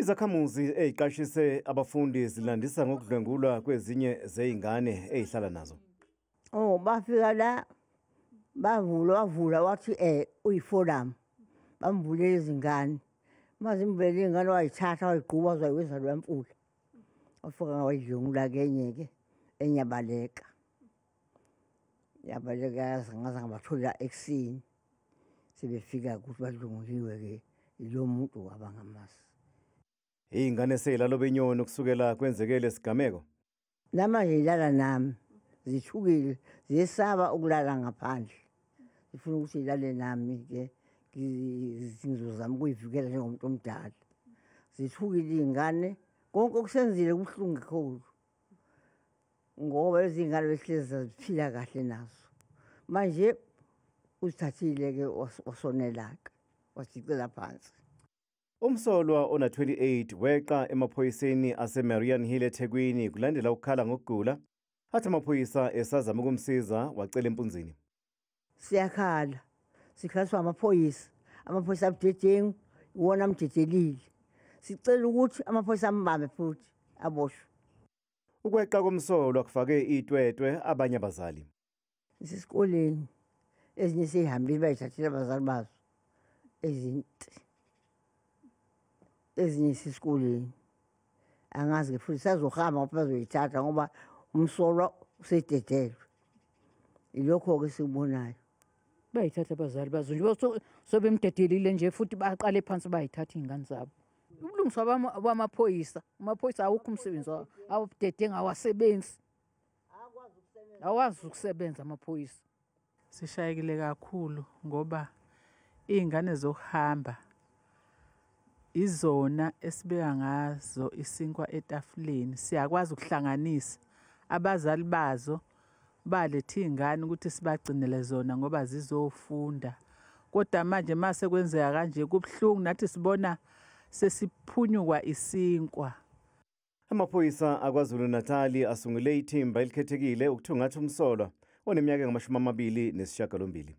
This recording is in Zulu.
Izakhamuzi eziqashise abafundi zilandisa ngokudlwengulwa kwezinye zezingane ezihlala nazo. Oh, bafika la bavula wavula wathi uyiforum. Bamvulela izingane. Mazimvulela izingane wayithatha wayigquba wayiweza lwemfula. Wafika wayidlwengula kenye ke enyabaleka. Yabaleka ngaze ngabathola ekuseni. Sebefika ukuthi badlwenguliwe ke ilo muntu abangamazi. Izingane seyilalo benyoni kusukela kwenzeke lesigameko. Namanje ilala nami zithukile ziyesaba ukulala ngaphandle. Zifuna ukuthi ilale nami ke ngizozama ukuyivikela njengomuntu omdala. Zithukile izingane konke okusenzile kubuhlungu kakhulu. Ngoba lezi ngane behlezi ziphila kahle nazo. Manje uzithathile ke wasonela ke wasicela phansi. Umsolwa ona 28 weqa emaphoyiseni aseMariannhill eThekwini kulandela ukukhala ngokugula. Athi amaphoyisa esazama ukumsiza wacela empunzini. Siyakhala. Sikhaliswa amaphoyisa. Amaphoyisa abudedengu iwona amdedelile. Sicela ukuthi amaphoyisa ambambe futhi aboshwe. Ukweqa komsolwa kufake itwetwe abanye abazali. Sisikoleni ezinye seyihambile bayithathile abazali bazo. Ezinti. Ezinye sisikoleni. Angazi ke futhi sazohamba ngoba bazoyithatha ngoba umsolwa usededelwe. Ilokho ke sikubonayo. Bayithatha abazali bazo nje sobemdedelile nje futhi baqale phansi bayithatha izingane zabo. Ubulungiswa bamaphoyisa, amaphoyisa awukho umsebenzi wawo, awudedenga awasebenzi. Awazi ukusebenza amaphoyisa. Sishayekile kakhulu ngoba izingane zokuhamba izona esibeka ngazo isinkwa etafuleni. Siyakwazi ukuhlanganisa abazali bazo balethe izingane ukuthi sibagcinele zona ngoba zizofunda. Kodwa manje mase kwenzeka kanje kubuhlungu, nathi sibona sesiphunyukwa isinkwa. Amaphoyisa akwaZulu-Natal asungule ithimba elikhethekile ukuthungatha umsolwa oneminyaka engama-28.